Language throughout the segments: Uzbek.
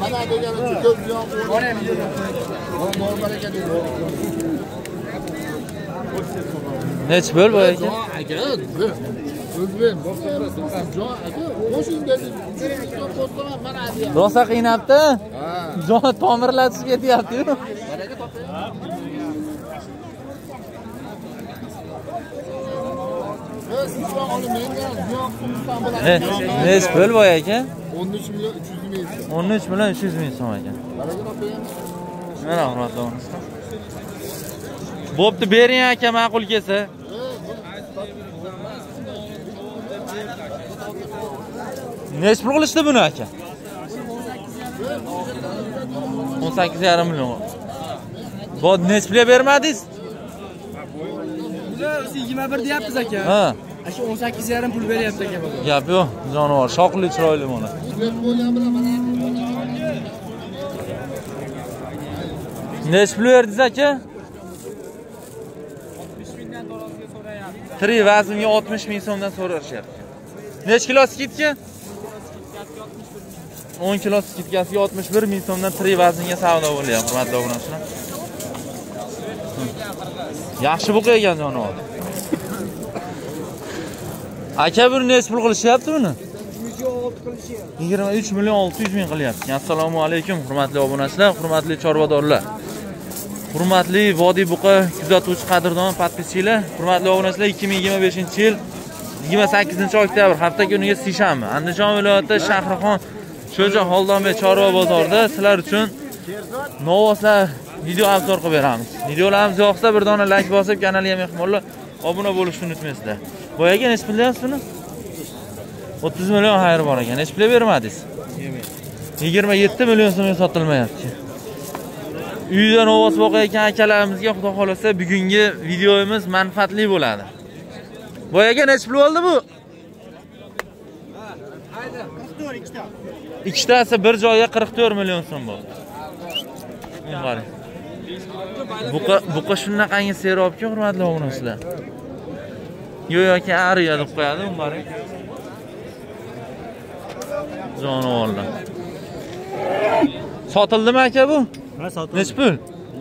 Mana degani ko'p ziyon normal ekan. Nechi pul bu aka? Aka, o'zbek, jon aka, qo'shing dedi. Rosa qiynabdi. Jon tomirlatib ketyapti-yu. Nechi pul bu aka? 13 million 300 ming so'm. 13 million 300 ming so'm ekan. Mana hurmatli obunachilar. Bo'pti, bering aka, ma'qul kelsa. Nechi pul qilishdi buni aka? 18,5 million. Bu nechi pulga bermadingiz? Biz 21 deyapmiz aka. Ha. Shu 18,5 pul beryapti aka. Gap yo'q, jonivor, shoqli chiroyli mana. Nechi pul berdingiz aka? 60 mingdan taroziga so'rayapti. Tirik vaznga 60 ming so'mdan so'rashyapti. Nechi kilo skidka? 10 kilo skidkasiga 61 ming so'mdan tirik vaznga savdo bo'lyapti, hurmatli obunachilar. Yaxshi buqa ekan jonivor. Aka, buni nechi pul qilishyapti buni? 23 million 600 ming qilyapti. Assalomu alaykum hurmatli obunachilar, hurmatli chorvadorlar. Hurmatli Vodiy buqa kuzatuvchi qadrdon podpischilar, hurmatli obunachilar, 2025-yil 28-oktyabr hafta kuniga seshanba. Andijon viloyati Shahrixon Sho'ja Xoldonbek chorva bozorida sizlar uchun novvoslar video obzor qilib beramiz. Videolarimiz yoqsa bir dona like bosib, kanalga mehmonlar obuna bo'lishni unutmaysizlar. Boyaga necha pul deyapsiz buni? 30 million xayr bor ekan. Necha pulga bermadingiz? 27 million so'mga sotilmayapti. Uyda novvos boqayotgan akalarimizga xudo xolasa bugungi videomiz manfaatli bo'ladi. Boyaga necha pul oldi bu? Ikkitasi bir joyga 44 million so'm bo'ldi. Qarang. Buqa shunaqangi serobki, hurmatli obunachilar. Yo'yoki ariya deb qo'yadi, uni qarang. Jonivorlar. Sotildimi aka bu? Ha, sotildi. Necha pul?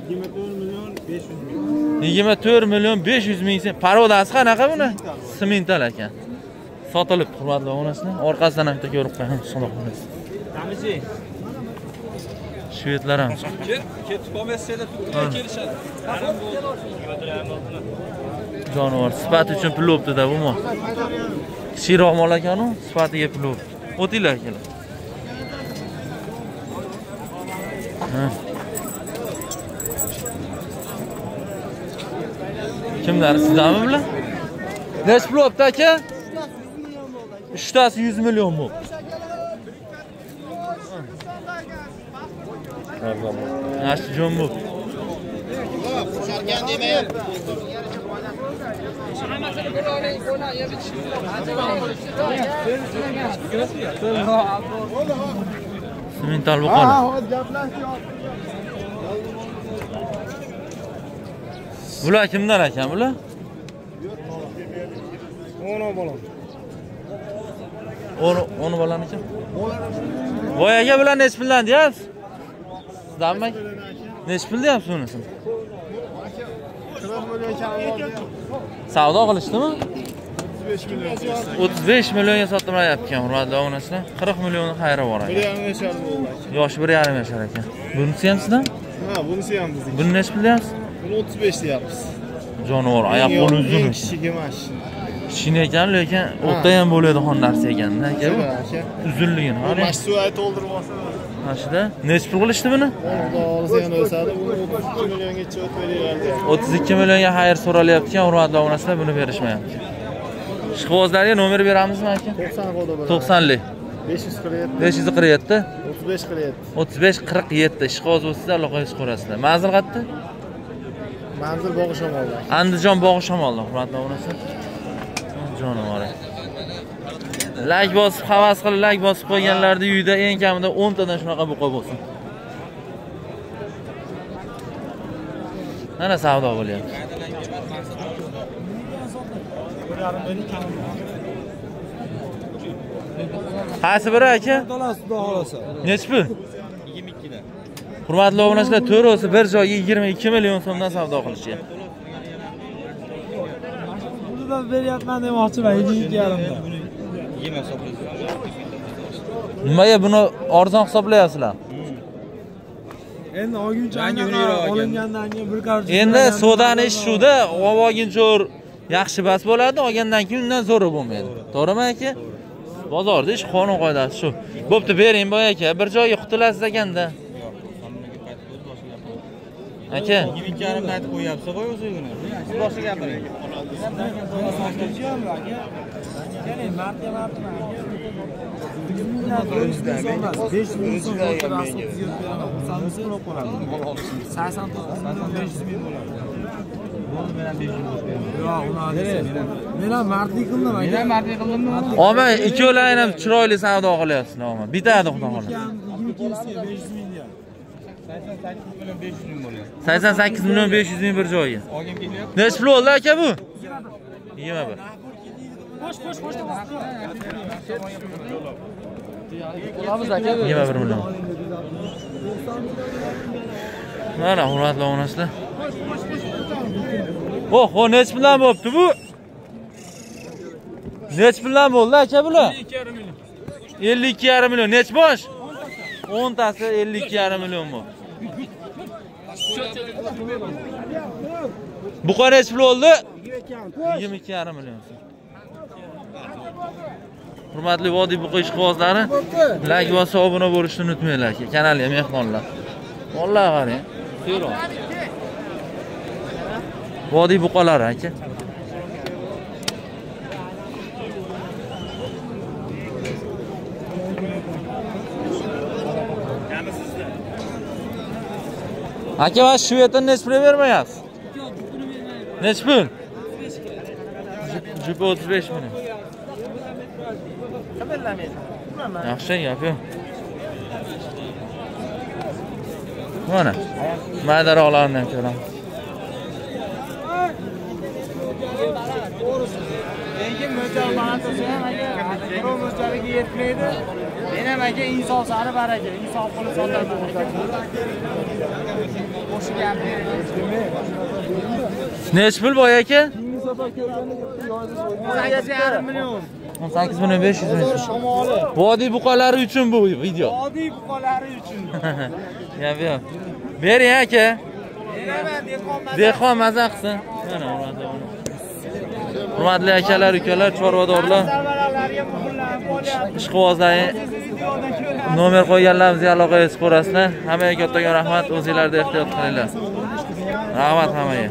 24 million 500 ming. 24 million 500 ming so'm. Parodasi qanaqa buni? Simental ekan. Sotilib, hurmatli obunachilar. Orqasidan ham bitta ko'rib qo'yamiz, xudo xolasa. Tamizi. Shvedlar ham. Ketib qolmasanglar turib kelishadi. Jonivor sifati uchun pul o'pdi-da bu mol. Kichikroq mol ekan-u, sifatiga pul o'pdi. O'tinglar akalar. Ha. Kimlar sizlarmi bular? Necha pul o'pdi aka? Uchtasi 100 million bo'ldi. Yaxshi jo'n bu. Qo'sharkan demayapti. Simental buqalar. Bular kimdan ekan bular? 10 bola. 10 bolaniki? Voy aka, bular necha puldan deyapsiz? Sizdanmi? Necha pul deyapsiz unisini? Savdo qilishdimi? 35 millionga sotilmayapti ekan, hurmatli obunachilar. 40 million xayri bor ekan. 1,5 yashar bo'ldi. Yoshi 1,5 yashar ekan. Bunisi ham sizdan? Ha, bunisi ham bizniki. Buni necha pul deyapsiz? Buni 35 deyapmiz. Jonivor, oyoq qo'li uzun. Kichik emas. Kichkina ekan, lekin o'tda ham bo'ladigan narsa ekan-da aka bu. Uzunligini qarang. Mana shu ay to'ldirib olsa. Mana shuda necha pul qilishdi buni? Xudo xolasa yana o'sadi. Buni 32 milliongacha o'tib beryapti. 32 millionga xayr so'ralyapti ekan, hurmatli obunachilar, buni berishmayapti. Ishqibozlarga nomer beramizmi aka? 90 qo'da bo'ladi. 90lik. 547. 547. 35 47. 35 47. Ishqiboz bo'lsa aloqaga chiqarasizlar. Manzil qayerda? Manzil Bog'ishamolda. Andijon Bog'ishamolda, hurmatli obunachilar. Jonivor. Like bosib, havas qilib like bosib qo'yganlarda uyda eng kamida 10 tadan shunaqa buqa bo'lsin. Mana savdo bo'lyapti. Qaysi biri aka? Xudo xolasa. Nechi pul? Hurmatli obunachilar, to'rtasi bir joyga 22 million so'mdan savdo qilishgan. Puldan beryapman demoqchiman, 22,5 da. Nimaga buni arzon hisoblayapsizlar? Endi olguncha olingandan keyin bir qarich. Endi sodani ish shuda, olguncha yaxshi bas bo'ladi, olgandan keyin undan zo'ri bo'lmaydi. To'g'rimi aka? Bozorda ish qonun qoidasi shu. Bo'pti, bering boy aka, bir joyga qutulasiz ekanda. Aka, 22,5 dan aytib qo'yapsiz, qo'y o'zi buni. Siz boshqa gapiring. Keling, marta marta aka. 5 ming so'm 89 million 500 ming bo'ladi. Yo'q, uni men ham mardlik qildim aka. Men ham mardlik qildimmi? Omma ikkovlaring ham chiroyli savdo qilyapsizlar, omma. Bitadi xudo xohlasa. 22 500 ming deyapti. 88 million 500 ming bo'lyapti. 88 million 500 ming bir joyga. Olgim kelyapti. Necha pul oldi aka bu? 21. Qo'sh, qo'sh, qo'sh. 21 million. Mana hurmatli obunachilar. Oh, necha puldan bo'pti bu? Necha puldan bo'ldi aka bular? 52,5 million. 52,5 million. Necha bosh? 10 tasi 52,5 million bu. Buqa necha pul oldi? 22,5 million. Hurmatli Vodiy buqa ishqibozlari, like bosib obuna bo'lishni unutmanglar aka. Kanalga mehmonlar. Vallahi qarang, tezroq. Vodiy buqalari aka. Aka, mana shu yerdan necha pul bermayapsiz? Necha pul? Jupi 35 million. Yaxshi, gap yo'q. Mana maydaroqlarni ham ko'ramiz. Lekin mo'ljal balandasi ham aka, birov mo'ljaliga yetmaydi. Men ham aka insof sari baraka, insof qilib sotaman aka. Qo'shib gap bering. Necha pul boy aka? 8,5 million. 18 million 500 ming. Vodiy buqalari uchun bu video. Vodiy buqalari uchun. Gap yo'q. Bering aka. Beraman, dehqon maza. Dehqon maza qilsin. Mana hurmatli akalar, ukalar, chorvadorlar, ishqibozlar, nomer qo'yganlarimizga aloqaga chiqib ko'rasizlar. Hammaga kattakon rahmat, o'zingizlarda ehtiyot qilinglar. Rahmat hammaga.